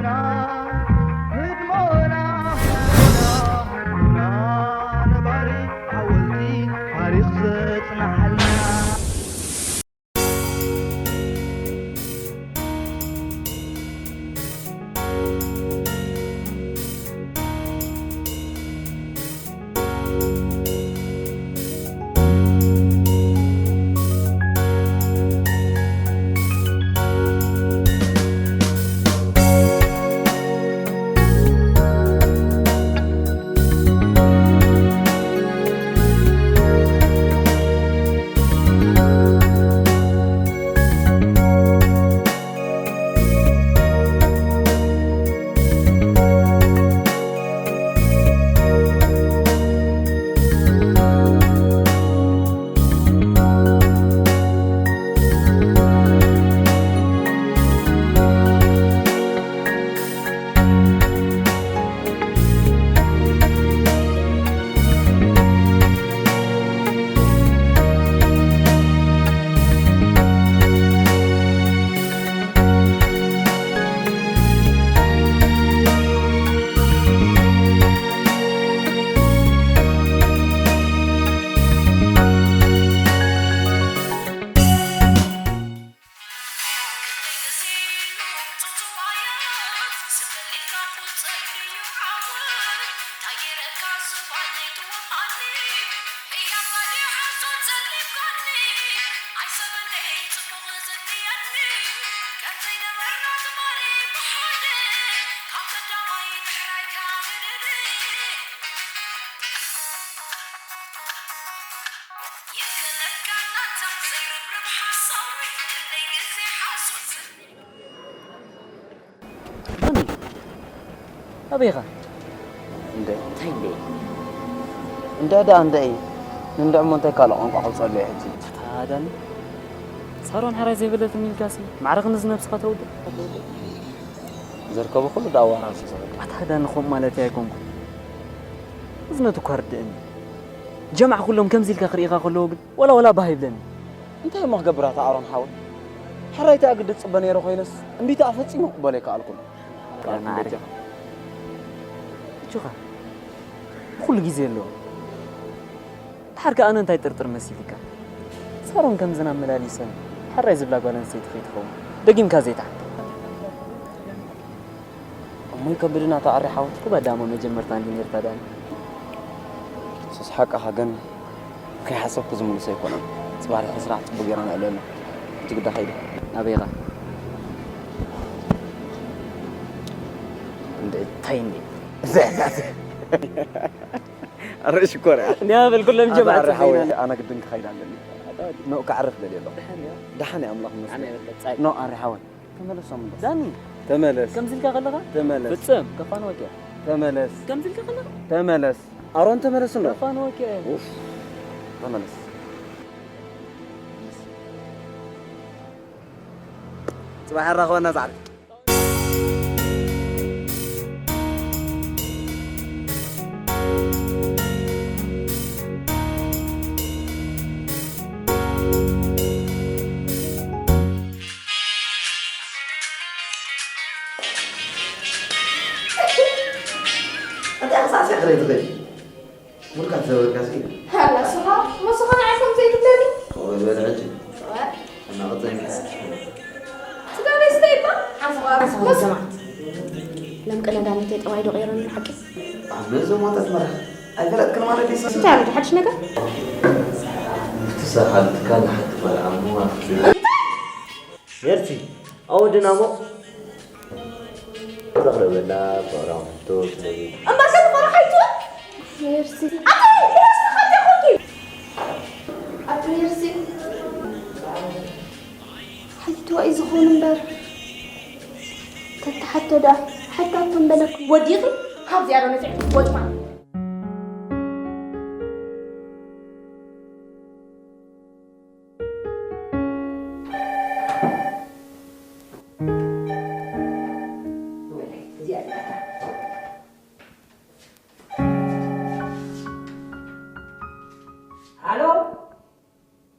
ህድሞና፣ ህድሞና፣ ህድሞና ነባሪ ሓወልቲ ታሪኽ ዘጽንሓልና። ኣበይ ኢኻ? እንደ እንታይ እንደ እንደ ደኣ እንደ እዩ። ንእንደ እሞ እንታይ ካልእ ቋንቋ ክውጸሉ እየ ሕጂ? ኣታ ዳኒ፣ ሳሮን ሕራይ ዘይበለትኒ ኢልካሲ ማዕረ ክንድዚ ነብስኻ ተውድእ? ዘርከቡ ኩሉ ደኣ ኣዋራርሶ ሰበካ። ኣታ ዳኒ፣ ከምኡ ማለት ኣይኮንኩን። እዝነቱ እኳ ርድእኒ። ጀማዕ ኩሎም ከምዚ ኢልካ ክርእኻ ከለዉ ግን ወላ ወላ ባህ ይብለኒ። እንታይ እሞ ክገብር ኣታ ኣሮን ሓወይ? ሕራይ ተኣግዲ ዝጽበ ነይረ ኮይነስ እምቢታ ፈጺሙ ክቕበሎ ኣይከኣልኩን። ዳኒ ዓርከይ። እጆኻ። ኩሉ ግዜ ኣለዎ። ድሓር ከኣ ኣነ እንታይ ጥርጥር መሲልካ? ሳሮን ከምዝን ኣመላሊሰን ሕራይ ዝብላ ጓል ኣንስተይቲ ከይትኸውን ደጊምካ ዘይትሓታ። እሞ ይከብድና ተኣሪ ሓወይ። እኮ ባዳሞ መጀመርታ እንዲ ነርታ ዳኒ። ሱስ ሓቅኻ ግን ከይሓሰብኩ ዝምልሶ ኣይኮነን። ጽባሕ ድሕሪ ስራሕ ጽቡቅ ጌርና ነዕልየሉ። ሕጂ ግዳ ከይደ። ኣበይ ኢኻ? እንዴ? እንታይ እንዴ? ኣረ ሽኮር እያ። እንዲያ በል ኩሎም ኣታ ጀማዓት ኣረ ሓወይ፣ ጽቡቅ ኢና። ኣነ ግድን ክኸይድ ኣለኒ። ንኡ ክዓርፍ ደልየ ኣለኹ። ደሓን እየ ኣምላኽ ይመስገን። ኣነ የብለይ፣ ጻይ። ኖ ኣረ ሓወይ፣ ተመለሶም እንዶ። ዳኒ፣ ተመለስ። ከምዚ ኢልካ ከለኻ? ተመለስ። ፍጽም፣ ከፋንወካ። ተመለስ። ከምዚ ኢልካ ከለኻ? ተመለስ። ኣሮን ተመለስ እንዶ። ከፋንወካ። ኡፍ። ተመለስ። ጽባሕ ኣራኸበና ጻዕሪ። እንታይ ክሳዕ ሲዕረይ ትኽእል? ሙድካ ትዘበካ እስኪ። ሃላ ስኻ፣ ሞስኻ ንዓይ ከም ዘይብለኒ። ወይ በል ሕጂ። ወይ። እና ቅጽል። ስጋ ቤት ስተይ እባ። ሓንሳብ ሓንሳብ ሞስ- ጀማዓ። ለም ቀለዳ ነተይ ጠባይ ዶ ቀይረኒ ሓቂ? ኣብ ነዚ ሞተት መራ። ኣይፈለጥክን ማለት እዩ። እንታይ ኣሎ ሓድሽ ነገር? ክትሰርሓሉ ትካል ንሓቲ መርዓ እሞ ኣፍቲ። ሜርሲ፣ ኣወድና እሞ ተቕረበላ ፍቕራዊ ሕቶ ስለዚ እምበር ከም ፈራሓይቱ። ሜርሲ። ኣቲ ሜርሲ፣ ኣቲ ሜርሲ። ሓይትዋ እዩ ዝኾን እምበር። ተተሓቶ ደኣ ሓታቶ እምበለኩም። ወዲኺ ካብዚኣ ዶ ነፊዕኪ ወጥፋ? ሃሎ፣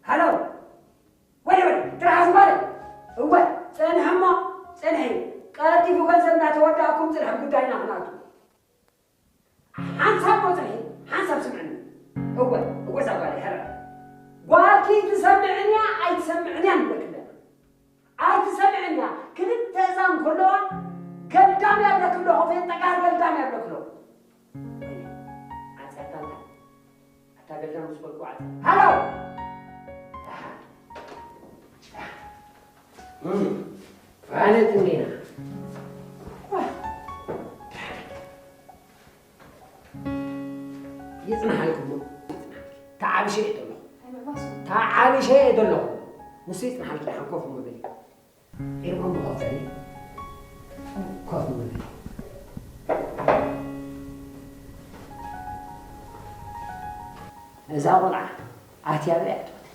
ሃሎ፣ ወደ፣ ወደ፣ ጥራሕ ዝባለ። እወ፣ ጸንሐ እሞ፣ ጸንሐ እዩ። ቀልጢፉ ገንዘብ እናተወዳ ዳይና ክናቱ ሓንሳብ ቆጽሒ ሓንሳብ ስምዕኒ። እወ እወ እዛ ጓል ሕረ ጓልኪ ትሰምዕንያ ኣይትሰምዕንያ ንበክለ ኣይትሰምዕንያ ክልተ እዛን ከለዋ ገልዳም ያብለክሎ ኾፌን ጠቃር ገልዳም ያብለክሎ። ወይኔ፣ ዓጸታ እንዳ ኣታ ገልዳም ምስ በልኩ ዓጸ ሃሎ። ፋነት እንዴና ይጽናሓልኩም። ተዓብሸ እየ ዘለኹ። ተዓብሸ እየ ዘለኹ። ንሱ ይጽናሓልኪ ደሓን ኮፍ እሞ በሊ። ኢርሞን ብኸፈሊ ኮፍ እሞ በሊ። እዛ ቆልዓ ኣትያ በይ ኣትወት።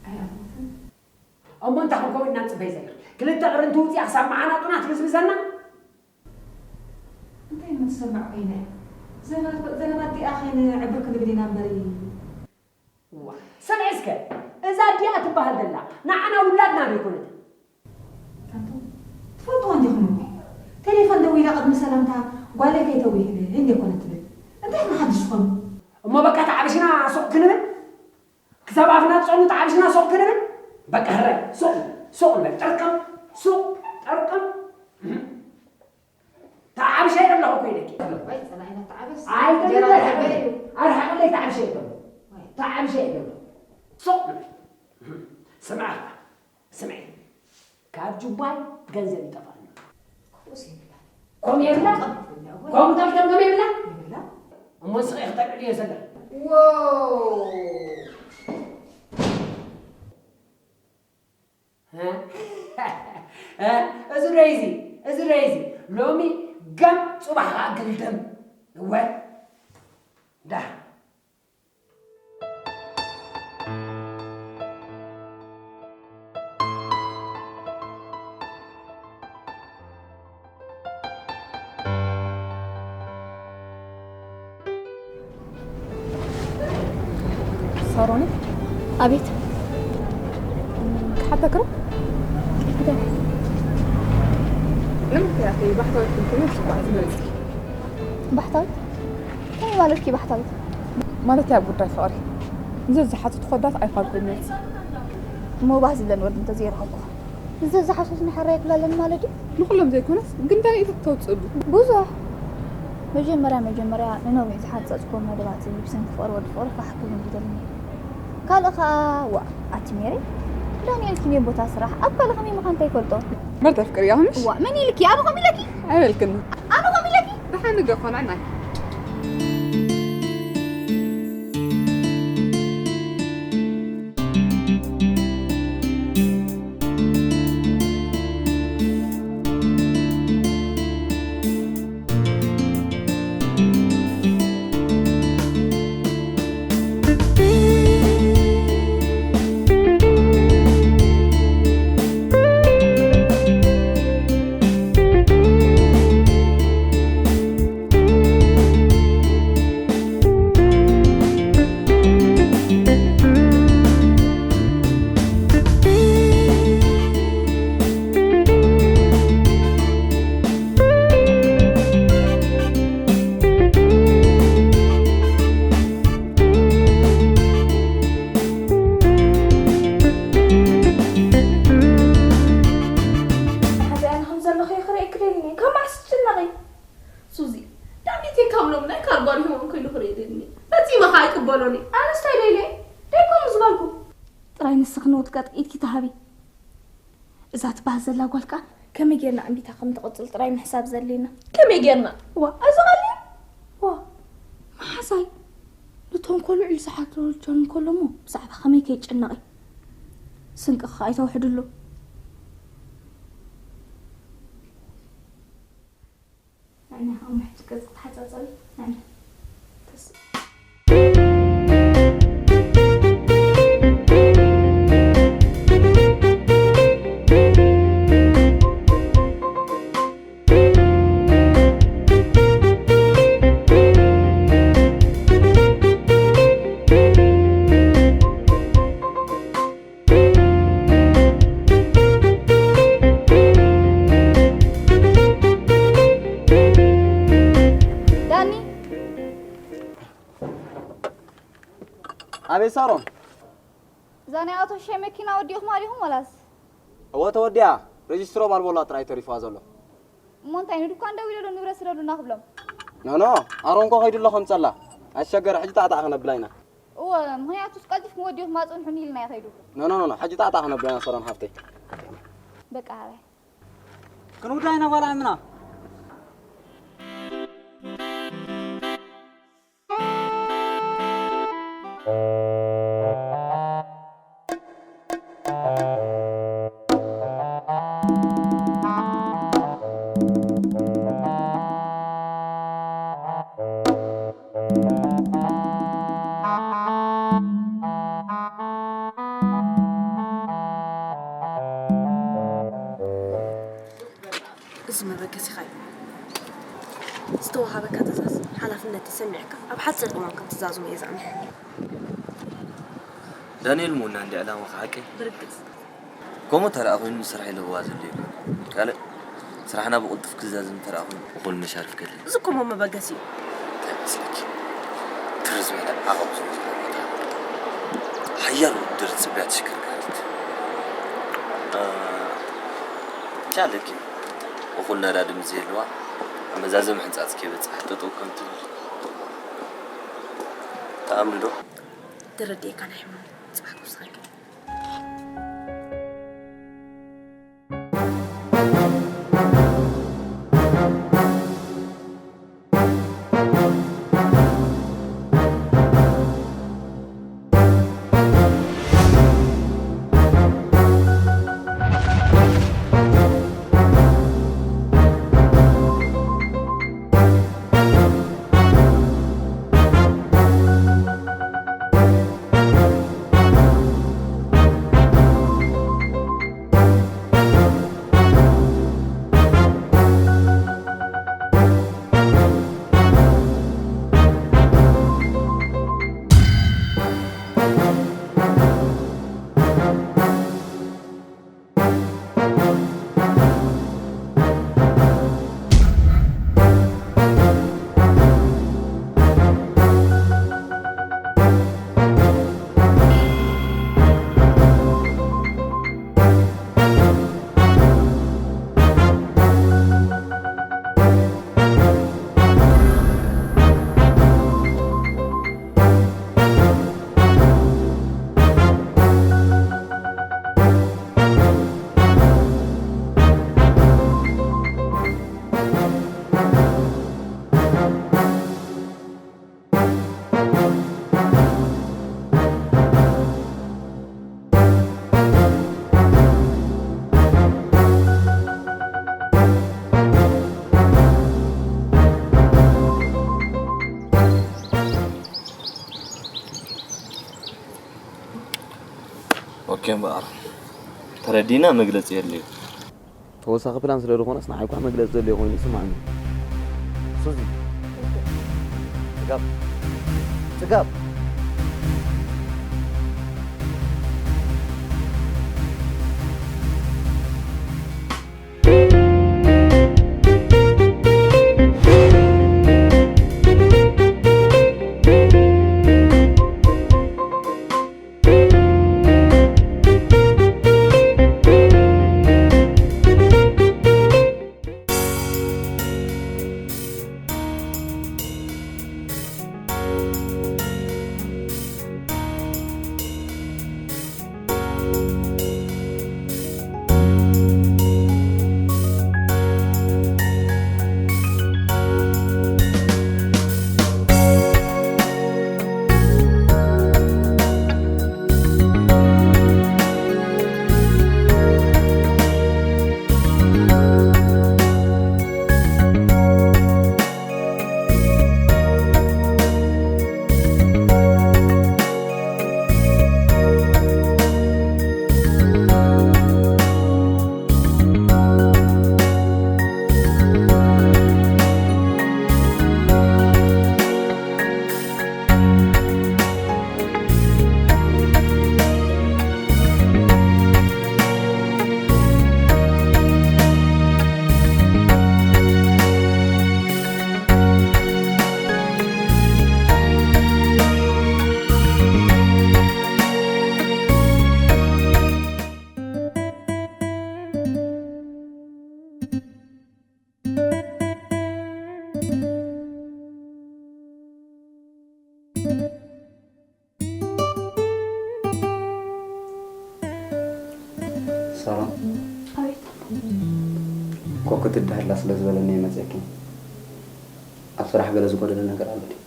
ኣይኣትወትን። እሞ እንታይ ክንከውን ኢና ንጽበይ ዘለና? ክልተ ቅርንቲ ውጽኣ ክሳብ መዓናጡና ትብዝብዘና? እንታይ እሞ ትሰምዕ ኮይነ? ዘረባ፣ ዘረባ ኣዲኣ ከይንዕብር ክንብል ኢና እምበር። እዋ፣ ስምዒ እስከ፣ እዛ ኣዲኣ ትበሃል ዘላ ንዓና ውላድና ዶ ኣይኮነትን? ኣንቱም ትፈልጥዋ እንዲኹም እኮ። ቴሌፎን ደዊላ ቅድሚ ሰላምታ ጓለይ ከይተውህበ እንዲ ኮነት ትብል። እንታይ ኢኹም ሓድሽ ዝኾኑ? እሞ በቃ ተዓብሽና ሱቕ ክንብል? ክሳብ ኣፍና ትጸኑ ተዓብሽና ሱቕ ክንብል? በቃ ህራይ፣ ሱቕ፣ ሱቕ ንበል። ጠርቅም፣ ሱቕ፣ ጠርቅም። ተዓብሸ ኣለኹ እኮ ኢለኪ። ወይ ጸላኢና ተዓበስ። ኣይደለም፣ እንጀራ ተዓበስ። ተዓበስ። ኣርሓቕለይ ተዓብሸ ኣለኹ። ወይ። ተዓብሸ ኣለኹ። ሱቕ ንበል። ስምዓ፣ ስምዒ። ካብ ጁባይ ገንዘብ ይጠፍኣኒ። ከምኡስ የብላን። ከምኡ የብላን? ከምኡ የብላን። ከምኡ ጠፍጠም ከምኡ የብላን? የብላን። እሞ ንስኺ ኢኺ ተልዕልዮ ዘለኺ። ዋው! እ? እ? እዚ ዶ እዚ? እዚ ዶ እዚ? ሎሚ ገም ጽባሕ ኸኣ ግልደም። እወ። ዳ። ሳሮን። ኣቤት። ክሓተክሮ? እንታይ? ንምንታይ ኢኺ ባህታዊት ክንትነት ጽባሕ ዝመጽኪ? ባህታዊት? ከመይ ማለትኪ ባህታዊት? ማለት ኣብ ጉዳይ ፍቕሪ ንዘዝሓተትኩ ኣወዳት ኣይፋልኩን መጽ። እሞ ባህ ዝብለን ወዲ እንተዘይረኸብኩ? ንዘዝሓተትኒ ሕራይ ክብላ ኣለኒ ማለት ድዩ? ንኹሎም ዘይኮነስ፣ ግን እንታይ ርኢቶ ተውጽእሉ? ብዙሕ። መጀመርያ መጀመርያ ንነዊሕ ዝሓንጸጽክዎም መደባትን ብሰንኪ ፍቕሪ ወዲ ፍቕሪ ፋሕ ክብል ምደለኒ። ካልእ ኸኣ፣ ዋእ፣ ኣቲ ሜሪ፣ ዳንኤል ኪንዮ ቦታ ስራሕ ኣብ ካልእ ከመይ ምዃን እንታይ ይፈልጦ? መርት ኣፍቅርያ ምሽ? ዋእ፣ መን ኢልኪ? ኣነ ከምኡ ኢለኪ? ኣይበልክኒ። ኣነ ከምኡ ኢለኪ? ደሓን ንገ ኾና ናይ። መሓዛይ፣ ኣነ ከም ዘለኹ እየ ክርእየኪ ደልኒ። ካብ መዓስ ትጭነቒ? ሱዚ፣ ዳዊት ካብ ሎም ናይ ካርጓን ሂቦም ከይዱ ክርኢ ደልኒ። ፈጺመ ከኣ ኣይቅበሎን እየ። ኣነስ እንታይ ደልየ? ደይኮኑ ዝበልኩ። ጥራይ ንስኺ ንውድቀት ኢድኪ ተሃቢ። እዛ ትበሃል ዘላ ጓል ከኣ ከመይ ጌርና ዕንቢታ ከም ትቕጽል ጥራይ ምሕሳብ ዘድልየና። ከመይ ጌርና? ዋ፣ እዚ ቀሊል። ዋ፣ መሓዛይ፣ ንተንኮሉ ዒል ዝሓድረሉ ጃኑ እንከሎ እሞ ብዛዕባ ከመይ ከይጨነቕ እዩ። ስንቂ ከኣ ኣይተውሕድሉ። ንዕና ኸዓ ሕጂ ገጽ ክትሓጻጸቢ ንዕና። ተስ- ኣቤት ሳሮን። እዛ ናይ ኣቶ ሽሻይ መኪና ወዲእኹማ ዲኹም ዋላስ? እወ ተወዲኣ። ሬጅስትሮ ባልቦላ ጥራይ ተሪፍዋ ዘሎ። እሞ እንታይ ንድኳን ደው ኢለሉ ንብረት ስደዱና ክብሎም። ኖ ኖ፣ ኣሮን እኮ ከይዱ ኣሎ ከምጸላ። ኣሸገር ሕጂ ጣዕጣዕ ክነብላ ኢና። እወ ምኽንያቱስ ቀልጢፍኩም ወዲእኹማ ጽንሑኒ ኢልና ኢና ከይዱ። ኖ ኖ ኖ ኖ፣ ሕጂ ጣዕጣዕ ክነብላ ኢና ሳሮን ሓፍተይ። በቃ ሃባይ። ክንውዳ ኢና ጓል ዓምና። እዚ መበገሲኻ እዩ። ዝተወሃበካ ትእዛዝ ሓላፍነት ተሰሚዕካ ኣብ ሓፂር እዋን ከም ትእዛዙ ምእዛም። ዳንኤል ሙና እንዲ ዕላማ ሓቂ ብርግፅ ከምኡ ተረኣ ኮይኑ ንስራሕ ይለዋ ዘሎ ይኮን ካልእ ስራሕና ብቕልጡፍ ክዛዝም ተረኣ ኮይኑ እኹል መሻርፍ ከለ እዚ እኮ እሞ መበገሲ እዩ። እንታይ መስለኪ ትርዝ ዝበለ ዓቐብ ዝወስዶ ቦታ ሓያል ውድድር ፅብያ ተሽከርካሪት ቻለኪ እኹል ነዳዲ ምስ ዘየለዋ ኣብ መዛዘሚ ሕንፃፅ ከይበፅሕ ጠጠው ከም ትብል ትኣምኒ ዶ? ተረዲእካ ናይ ሕማም ፅባሕ ክውስኸልኪ ኦኬ እምበኣር ተረዲና መግለፂ የድልዩ። ተወሳኺ ፕላን ስለ ዝኾነስ ንዓይ እኳ መግለፂ ዘድልዮ ኮይኑ ይስማዓኒ። ሱዚ። ፅጋብ። ፅጋብ። ኮክ ትዳህላ ስለ ዝበለኒ እየ መፅእኪ። ኣብ ስራሕ ገለ ዝጎደለ ነገር ኣሎ ድዩ?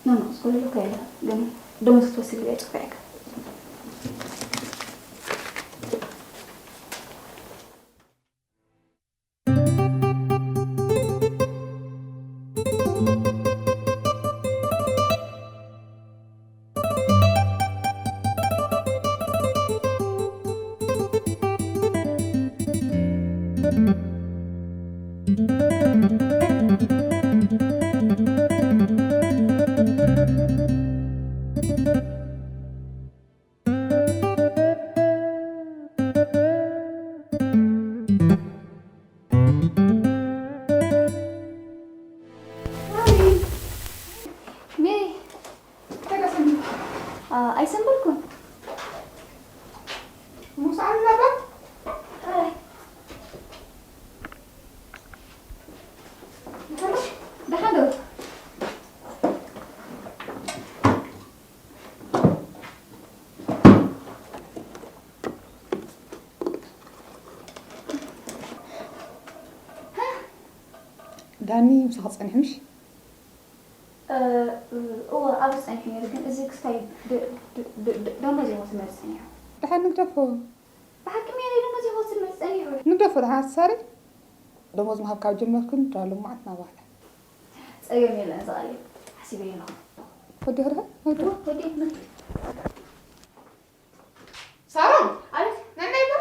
ኖ፣ ኖ፣ ዝጎደለ እኮ የለን። ግን ደሞዝ ክትወስድ ኢለ እየ ፀዊዐካ። ሜሪ፣ እንታይ ደኣ ሰሚዕኪ? ኣ፣ ኣይሰንበልኩን። ሙሳዕ ነበር? ኣይ። ደሓን ዶ? ዳኒ ምሳኺ ጸኒሑ ምሽ? እ፣ እወ፣ ኣብዚ ጸኒሑ ነይሩ፣ ግን እዚ ክስታይ ድ-፣ ድ-፣ ድ-፣ ድ-፣ ደሞዝ እዩ ክወስድ መፂኡ ጸኒሑ። ደሓን ንግደፎ። ብሓቂ ሜሪ ደሞዝ እዩ ክወስድ መፂኡ ጸኒሑ። ንግደፎ ደሓን ኣትሳሪ። ደሞዝ ምሃብ ካብ ጀመርክን ድራሎም መዓት ናባላ። ጸገም የለን፣ እዚ ቃል ሓሲበዮ ኣለኹ። ወዲ ህርሀ፣ ወዲ። እወ፣ ወዲ፣ መፂኡ። ሳሮን! ኣቤት! ነናይ ዶ?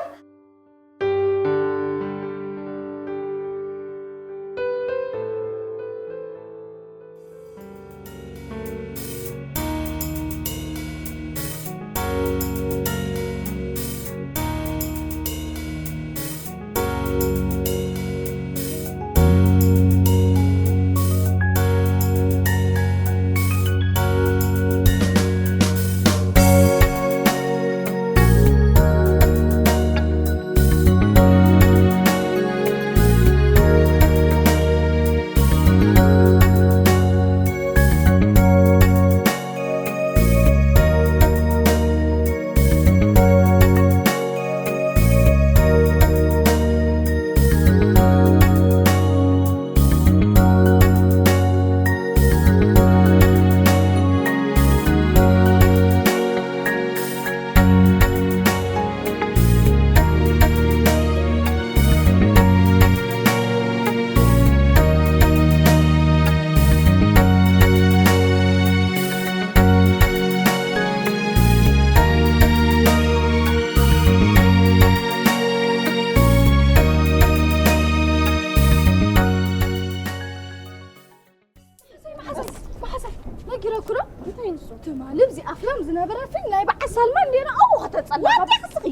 መሓዛይ፣ መሓዛይ፣ ነጊረኩ ዶ? እንታይ ንሱ? ትማሊ ኣብዚ ኣፍላም ዝነበረ ፊልም ናይ በዓል ሳልማን ኔራ፣ ኣብኡ ከተጸናኻ። ዋጣ ንስኺ!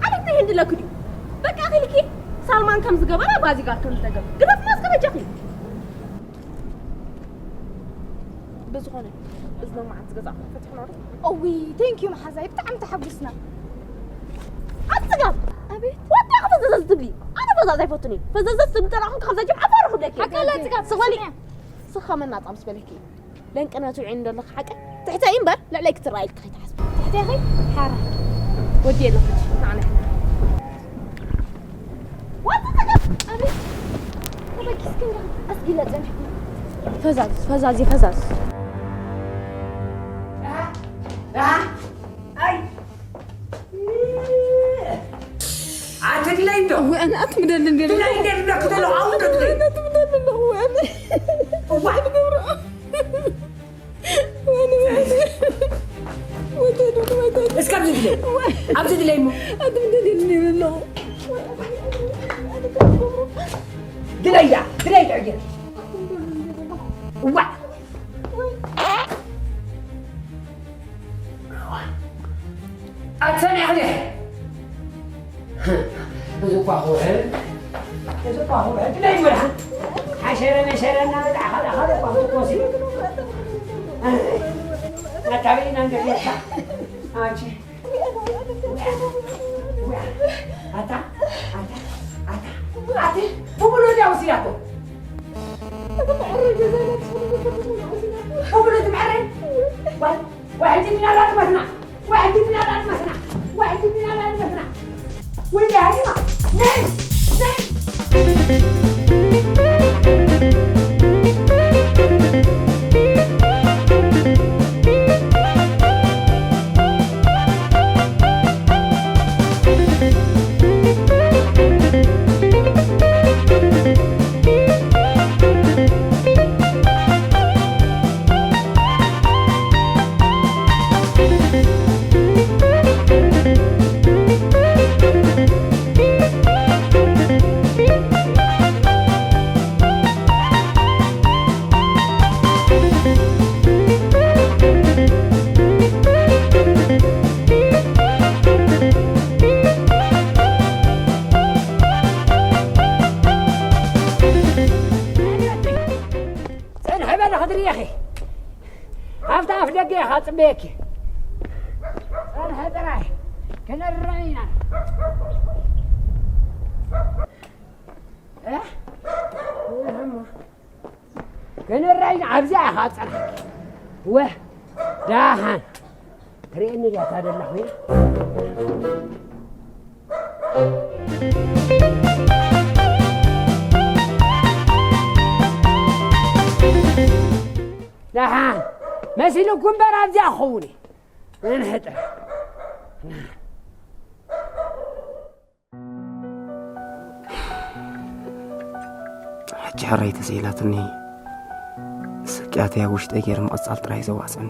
ኣነ እንታይ ህንድለኪ ድዩ? በቃ ኣኺልኪ፣ ሳልማን ከም ዝገበረ ባዚጋር ከም ዝተገበረ። ግደፍ ማስክ በጃኺ። ብዝኾነ፣ እዝኖም መዓት ዝገዛእኹም ፈቲሕና ዶ? እውይ፣ ቴንክ ዩ መሓዛይ፣ ብጣዕሚ ተሓጒስና። ኣብ ጽጋብ! ኣቤት! ወዲ ኢኺ ፈዘዘዝ ትብሊ? ኣነ ፈዛዝ ኣይፈቱን እየ። ፈዘዘዝ ትብሊ እንተ ደኣ ኾንኪ፣ ካብዛ ጀምዓ ፋርኽ እብለኪ። ሓቂ ኣላ ጽጋብ፣ ስቕ በሊ። ስምዒ። ስኻ መናጻ ምስ በለኪ። ለንቅነት ውዒ እንደለኺ ሓቂ ትሕተይ እምበር ልዕለይ ክትረኣይ ኢልኪ ከይትሓስቢ። ትሕተይ ኸይ ሓራ። ወዲ የለኹ። ንዓና። ዋታ ተቀፍ። ኣቤት። ተበኪስኪ እንዲኺ ኣስጊለ ጸኒሕኩ። ፈዛዝ፣ ፈዛዝ፣ ፈዛዝ። ኣይ። ኣትግለይ እንዶ። እወ፣ ኣነ ኣትምደሊ እንደ ትግለይ እንደ ትብለኪ ዘሎ፣ ኣሁን ዶ ትግለይ? ኣነ ኣትምደሊ ኣለኹ፣ እወ፣ ኣነ። እዋ። ወተዱ፣ ወተዱ። እስከ ኣብዚ ግለይ። እዋ። ኣብዚ ግለይ እሞ። ኣትምደሊ እንደ ኣለኹ። ግለይ ዳ፣ ግለይ ዳ፣ ግለይ። እዋ። ኣትሰምዒ ክልኤ። እዚ እኳ ክውዕል፣ እዚ እኳ ክውዕል፣ ግደይ ወላ። ሓሸረ መሸረ እናበልዓ ካልእ ካልእ እኳ ክትኮሲ። ኣታ በይና እንገርየካ። ኣንቺ። ኣታ፣ ኣታ፣ ኣታ፣ ኣቲ፣ ብሙሉ ድያ ወሲዳቶ? ብሙሉ ትምሕረይ? ዋይ፣ ዋይ፣ ሕጂ ዲና ላጥመትና። ዋይ፣ ሕጂ ዲና ላጥመትና። ዋይ፣ ሕጂ ዲና ላጥመትና። ወይ ዳሃይማ። ነይ፣ ነይ። ጽበየኪ። ጸንሐ ጥራይ። ከነርዕና። እ? እሞ። ከነርዕና ኣብዚኣ ኢኻ ጸንሐ። ወ፣ ደሓን። ትርእየኒ ድያ እታ ደላ ኮይና? ደሓን። መሲሉኩ እምበር ኣብዚኣ ክኸውን እዩ። እንሕጥር። ሕጂ ሕራይ ተዘይላትኒ፣ ስቅያተይ ኣብ ውሽጠይ ገይረ ምቕጻል ጥራይ ዘዋጽኣኒ።